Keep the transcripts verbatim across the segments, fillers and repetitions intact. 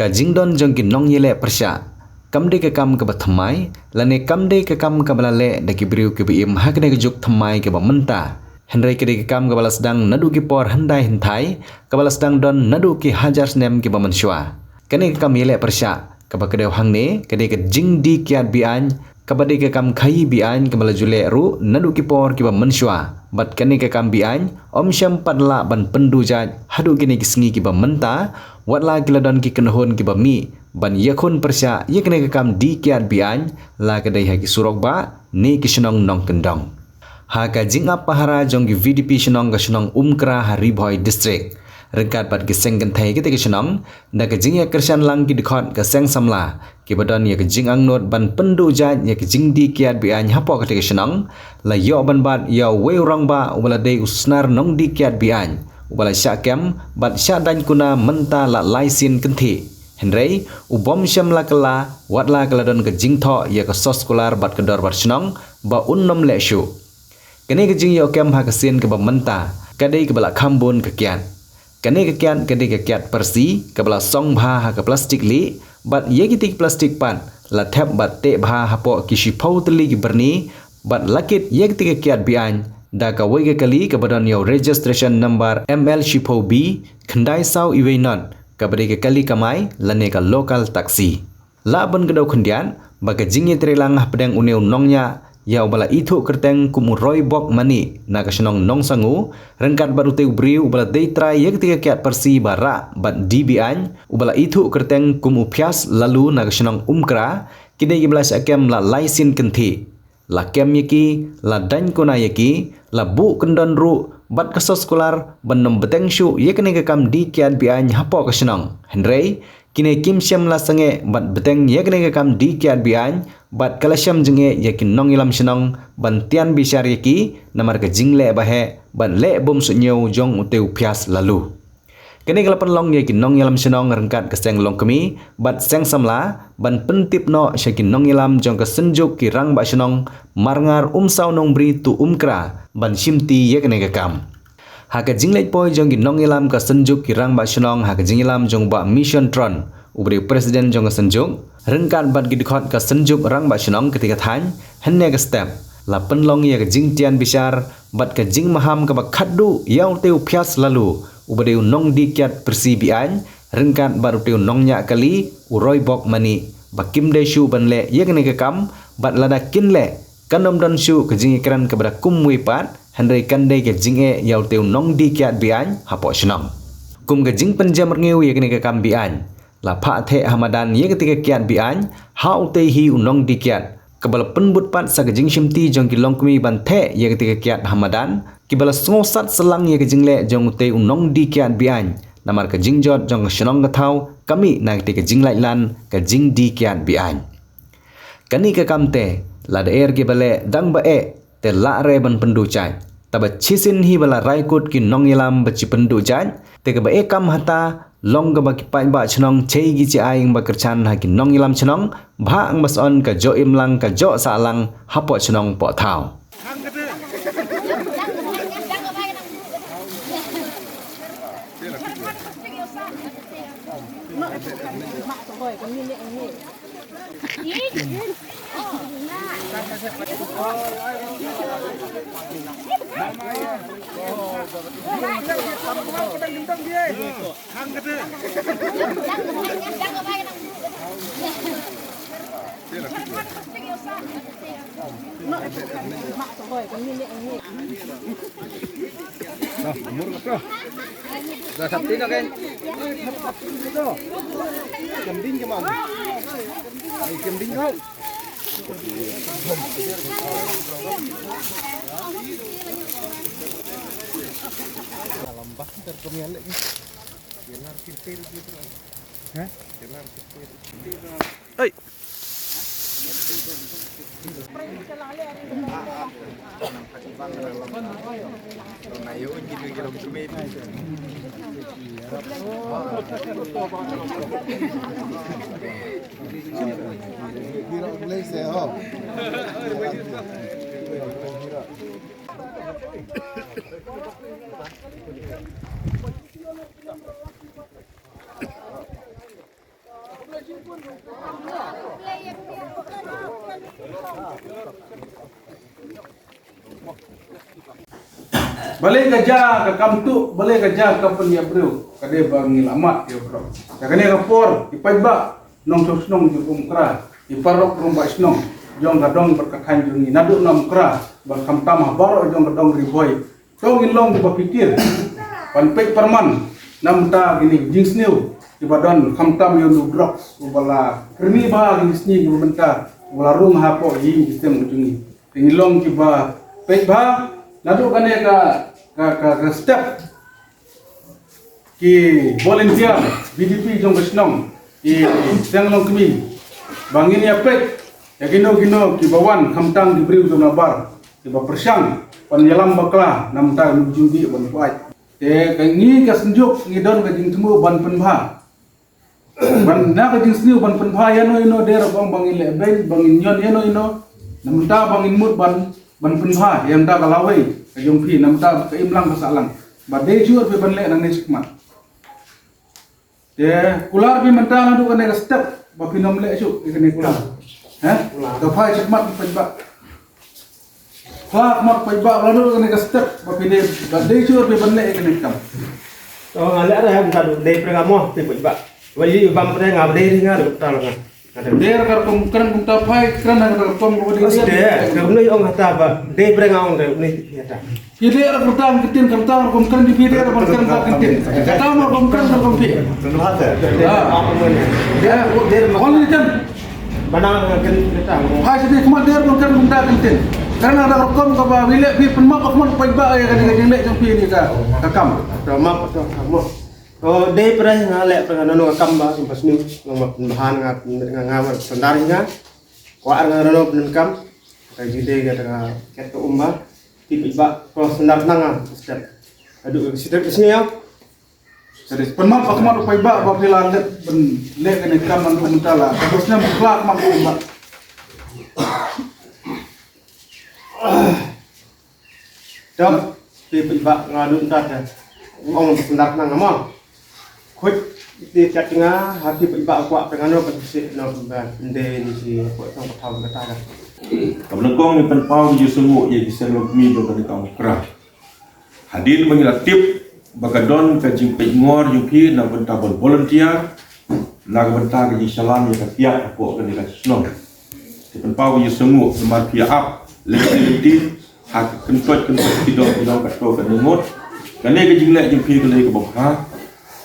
Ka jingdon jong ki nongïaleh pyrshah kam dei ka kam kaba thymmai, lane kam dei ka kam kaba la leh da ki briew kiba im ha kane ka juk thymmai kaba mynta. Hynrei ka dei ka kam kaba la sdang naduh ki por hyndai hynthai, kaba la sdang don naduh ki hajar snem kiba mynshuwa. Kane ka kam ïaleh pyrshah kaba kdew hangne ka dei ka jingdie kiad be-aiñ, kaba dei ka kam khaii be-aiñ kaba la ju leh ruh naduh ki por kiba mynshuwa. Bad kane ka kam be-aiñ ym shym pat lah ban pynduh jait haduh kine ki sngi kiba mynta, watla ki la don ki kynhun kiba mih ban ïakhun pyrshah ïa kane ka kam die kiad be-aiñ, la ka dei ha ki surok bah ne ki shnong nongkyndong. Ha ka jingap pahara jong ki V D P shnong ka shnong Umkra ha Ri Bhoi District, ryngkat bad ki seng kynthei kitei ki shnong, da ka jingïakyrshan lang ki dkhot ka seng samla kiba don ïa ka jingangnud ban pynduh jait ïa ka jingdie kiad be-aiñ hapoh katei ka shnong, la ïoh ban bat ïa uwei u rangbah uba la dei u snar nongdie kiad be-aiñ uba la shah kem bad shah daiñ kuna mynta la lai sien kynthih. Hynrei u bym shym la kylla, watla ka la don ka jingthoh ïa ka soskular bad ka dorbar shnong ba un nym leh shuh. Kane ka jingïoh kem ha ka sien kaba mynta ka dei kaba la kham bun ka kiad. Kane ka kiad ka dei ka kiad pyrsi kaba la song bha ha ka plastik lieh, bad ïa kitei ki plastik pat la thep bad teh bha hapoh ki shiphew tylli ki byrni, bad la kit ïa kitei ka kiad be-aiñ da kawei ka kali kaba don ïa u registration number M L shiphew B khyndai saw iwei not, kaba dei ka kali kamai lane ka local taxi. Lah ban kdew khyndiat ba ka jingïatreilang hapdeng une u nongñiah ïa uba la ithuh kyrteng kum u Roybok Manih na ka shnong Nongsangu, ryngkat bad utei u briew uba la dei trai ïa katei ka kiad pyrsi ba rah bad die be-aiñ uba la ithuh kyrteng kum u Phias Lalu na ka shnong Umkra, ki dei kiba la shah kem la lai sien kynthih. La kem ïa ki, la daiñ kuna ïa ki, la buh kyndon ruh bad ka soskular ban nym bteng shuh ïa kane ka kam die kiad be-aiñ hapoh ka shnong. Hynrei kine kim shym la sangeh bad bteng ïa kane ka kam die kiad be-aiñ, bad ka la shem jingeh ïa ki nongïalam shnong ban tian bishar ïa ki namar ka jingleh ba heh bad leh bym suidñiew jong utei u Phias Lalu. Kane ka la pynlong ïa ki nongïalam shnong ryngkat ka seng longkmie bad seng samla ban pyntip noh sha ki nongïalam jong ka Synjuk ki Rangbah Shnong Marngar Umsaw Nongbri to Umkra ban shimti ïa kane ka kam. Ha ka jingleit poi jong ki nongïalam ka Synjuk ki Rangbah Shnong ha ka jingïalam jong u Bah Mission Tron, uba dei u president jong ka Synjuk, ryngkat bad ki dkhot ka Synjuk Rangbah Shnong katei ka thaiñ, hynne ka step la pynlong ïa ka jingtian bishar bad ka jingmaham kaba khatduh ïa utei u Phias Lalu uba dei u nongdie kiad pyrsi be-aiñ, ryngkat bad utei u nongñiah kali u Roybok Manih ba kim dei shuh ban leh ïa kane ka kam, bad lada kin leh kan ym don shuh ka jingïakren kaba da kumwei pat, hynrei kan dei ka jingeh ïa utei u nongdie kiad be-aiñ hapoh shnong. Kum ka jingpynjem rngiew ïa kane ka kam be-aiñ, la phah theh ha madan ïa katei ka kiad be-aiñ ha utei hi u nongdie kiad, kaba la pynbud pat sa ka jingshimti jong ki longkmie ban theh ïa katei ka kiad ha madan, kiba la sngewsat sahlang ïa ka jingleh jong utei u nongdie kiad be-aiñ, namar ka jingjot jong ka shnong ka thaw ka mih na katei ka jinglaitlan ka jingdie kiad be-aiñ. Kane ka kam te lada er kiba leh dang ba eh te lah re ban pynduh jait. Taba shisien hi ba la rai kut ki nongïalam ba shu pynduh jait, te kaba eh kam hata long kaba ki paidbah shnong shei ki shai ïing ba kyrchan ha ki nongïalam shnong, bha ang ba sah on ka joh im lang ka joh sah lang hapoh shnong poh thaw. Balei ka jia ka kam tuh, balei ka jia ka kam pynïap briew, ka dei ba ngi la mad ïa u briew. Ka kane ka por, i paidbah nongshong shnong jong u Mukra, i paralok rangbah shnong jong ka dong bad ka thaiñ jong ngi, naduh na Mukra bad khamtam ha baroh jong ka dong Ri Bhoi, to ngin long kiba phikir ban peit pyrman na bynta kine ki jingsniew kiba don, khamtam ïa u drugs uba la kyrni bha ha kine ki sngi kiba mynta, uba la rung hapoh ïing ki sem ka jong ngi. Te ngin long kiba peit bha, naduh kane ka, ka, ka, ka step ki volunteer V D P jong ka shnong, ki seng longkmie, ba ngin ïa peit ïa kino kino kiba wan, khamtam ki briew jong nabar kiba pyrshang ban ïalam bakla na bynta ka jingdih ban buaid. Te ka ngi ka Synjuk ngi don ka jingthmu ban pynbha, ban na ka jingsniew ban pynbha ïano ïano, dei ruh ba ngin leh beiñ, ba ngin ñion ïano ïano, na bynta ba ngin mut ban, ban pynbha ïa ka lawei ka jong phi, na bynta ka imlang ka sahlang, ba dei shuh phi ban leh nangne shakhmat. Te kular phi mynta naduh kane ka step ba phin ym leh shuh ïa kane kular. He? Kular. Ka phai shakhmat phi paidbah. Kular, mat paidbah, naduh kane ka step ba phi dei, ba dei shuh phi ban leh ïa kane ka kam. To nga leh re, mynta dei pre nga mo, phi paidbah. Ba ïa bam pre nga, ba dei ri nga, dei ka tal nga. Dei ra ka rukom kren kumta, phai kren ha ka rukom ba dei. Aste, ka kumno ong hata ba dei pre nga, ong dei, ong dei hata. Ki dei ra kumta, ki tin kumta, rukom kren di phi dei ra ban kren kumta, ki tin. Kata ma rukom kren rukom phi. Kren hata. Ah. Dei, dei, dei, ong ni tin. Ba nang kren kumta. Phai sha phi, khmat dei ra ban kren kumta, ki tin. Kren ha ka rukom kaba phi leh, phi pynmap khmat paidbah ïa kane ka jingleh jong phi ni ka, ka kam. To map, to map. To dei pre nga leh pre nga nano ka kam ba, ba sniew, nga ma pynbha nga, nga, nga, nga, sandar hi nga. Kwah nga nano pyndonkam. Ka jingdei ka, ka ket ka um ba. Phi paidbah, to sandar nang nga, step. Aduh, step sniew. Jadi pynmap khmat u paidbah ba phi la leh, ban leh kane ka kam, ban mynta la ka bos ne, khmat u paidbah. Dap, phi paidbah, nga dum tat ya. Ong sandar nang mo. Khuid te chat nga, ha phi paidbah kwah pyngan no, pynsi no, pynban pynde ni si, kwah tong pathaw kata ka. Ka nyngkong ngi pynpaw ïa ka jingsngewnguh ïa ki seng longkmie jong kane ka Mukra. Hadien ba ngi la tip ba ka don ka jingpeit ngor jong phi na bynta ban volunteer, na ka bynta ka jingshalan ïa ka kiad hapoh kane ka shnong. Te pynpaw ïa ka jingsngewnguh namar phi ap lynti lynti ha ka kyntoit kyntoit, ki dong ki dong, kato kane ngut. Kane ka jingleh jong phi ka dei kaba bha.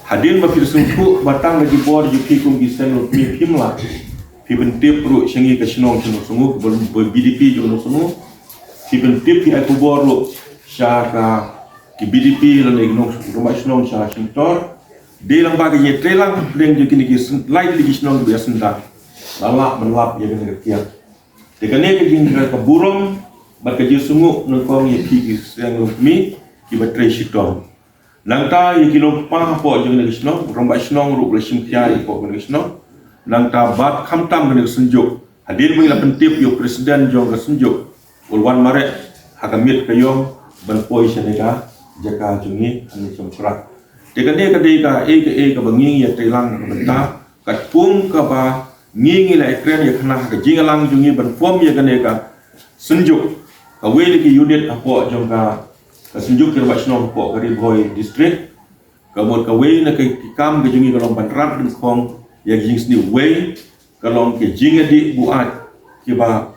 Hadien ba phi da sngewthuh ba tang ka jingbor jong phi kum ki seng longkmie phim lah, phi pyntip ruh sha ngi ka shnong sha Nongsngew, ba, ba V D P jong Nongsngew. Phi pyntip, phi ai khubor ruh sha ka, ki V D P lane ki nong, rangbah shnong sha Shyntor. Dei lang ba ka ïatreilang hapdeng jong kine ki syn-, lai tylli ki shnong kiba ïasyndah, la lah ban lap ïa kane ka kiad. Te kane ka jing, ka burom bad ka jingsngewnguh nyngkong ïa phi ki seng longkmie kiba trei shitom. Nangta ïa ki longkpa hapoh jong kane ka shnong, rangbah shnong ruh ba la shim khia ïa hapoh kane ka shnong. Nangta bad khamtam kane ka Synjuk. Hadien ba ngi la pyntip ïa u president jong ka Synjuk, u la wan mareh ha ka miet ka ïong ban poi sha kane ka jaka jong ngi hangne sha Mukra. Te kane ka dei kaei kaei kaba ngi ïatreilang na ka bynta katkum kaba ngi, ngi la ïakren ïakynnoh ha ka jingïalang jong ngi ban form ïa kane ka Synjuk. Kawei na ki unit hapoh jong ka, ka Synjuk ki rangbah shnong hapoh ka Ri Bhoi District. Ka mut kawei na ki kam ka jong ngi ka long ban rat dyngkhong ïa ki jingsniew. Wei ka long ki jingïadih buaid kiba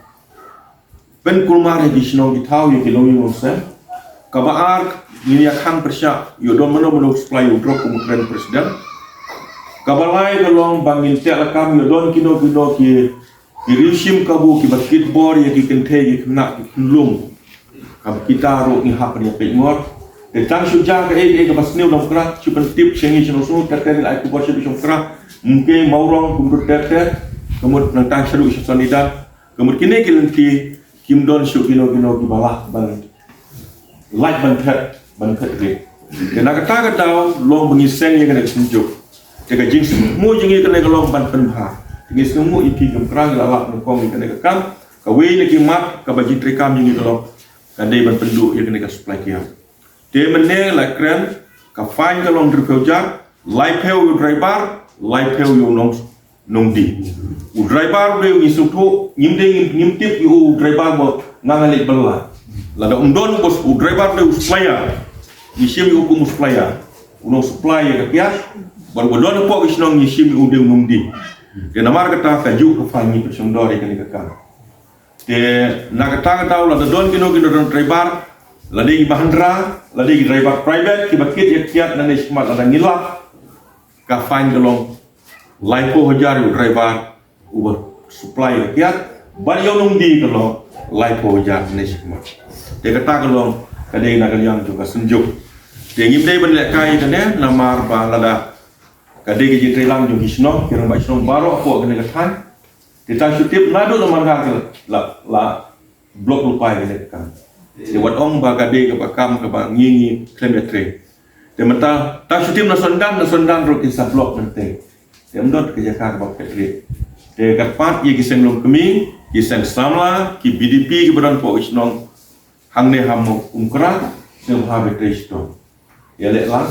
pynkulmar ha ki shnong ki thaw ïa ki longïing longsem. Kaba ar, ngin ïa khang pyrshah ïoh don mano mano supply u drug, kum u kren president. Kaba lai ka long ba ngin teh lakam ïoh don kino kino ki, ki riew shim kabu kiba kit bor ïa ki kynthei, ki khynnah, ki khunlung. Kaba kita ruh ngi hap ban ïa peit ngor. Te tang shu jia kaei kaei kaba sniew na Mukra, shu pyntip sha ngi sha Nongsngew, ter ter ngi la ai khubor sha Nongsngew, Mawrong, kumta ter ter. Ka mut nangta sha ruh sha Sonidan. Ka mut kine ki lynti kim don shuh kino kino kiba lah ban, lait ban phet, ban phet rit. Te na kata ka daw long ba ngi seng ïa kane ka Synjuk. Te ka jingsngewnguh jong ngi kane ka long ban pynbha. Te ngi sngewnguh ïa phi ki Mukra, ngi la lap nyngkong ïa kane ka kam. Kawei na ki mat kaba jingtreikam jong ngi ka long, ka dei ban pynduh ïa kane ka supply kiad. Te mynne la kren, ka fine ka long hynriewphew hajar, laiphew ïa u driver, laiphew ïa u nong, nongdie. U driver u dei, ngi sngewthuh, ngim dei, ngim, ngim tip ïa u driver ba nga nga leit bylla. Lada um don u bos, u driver u dei u supplier. ngi shim ïa u kum u supplier, u nong supply ïa ka kiad, bad uba don hapoh ki shnong ngi shim ïa u dei u nongdie. Te namar kata kajuh ka fine ngi pynshongdor ïa kane ka kam. Te na kata kata lada don kino kino don driver, lada ki Mahindra, lada ki driver private kiba kit ïa ka kiad nangne shakhmat lada ngi lap, ka fine ka long laiphew hajar ïa u driver uba supply ka kiad, bad ïa u nongdie ka long laiphew hajar nangne shakhmat. Te kata ka long ka dei na ka liang jong ka Synjuk. Te ngim dei ban lehkai ïa kane namar ba lada ka dei ka jingtreilang jong ki shnong, ki rangbah shnong baroh hapoh kane ka thaiñ. Te tang shu tip naduh na Mangar ka la, la block lypa ïa kane ka kam. Te wat ong ba ka dei kaba kam kaba ngi ngi khlem ïatrei. Te mynta tang shu tip na Sondan, na Sondan ruh kin sa block mynta. Te ym don ka jaka kaba phet rieh. Te kyrpad ïa ki seng longkmie, ki seng samla, ki B D P kiba don hapoh ki shnong hangne ha Umkra, sngewbha ban trei shitom. Ïaleh lang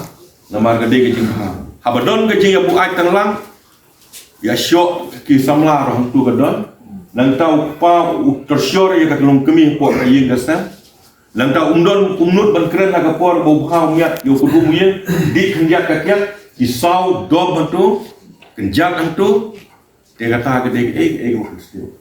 namar ka dei ka jingbha. Haba don ka jingïabuaid tang lang, ïa shoh ki samla ruh hangtu ka don. Nangta u kpa u tyrshor ïa ka longkmie hapoh ka ïing ka sem. Nangta um don kumno ban kren ha ka por ba u bha u miat ïa u kyrduh u ïing, dih khyndiat ka kiad, ki saw dom hangtu, kynjat hangtu. Te kata ka dei kaei kaei kaba khyndiat.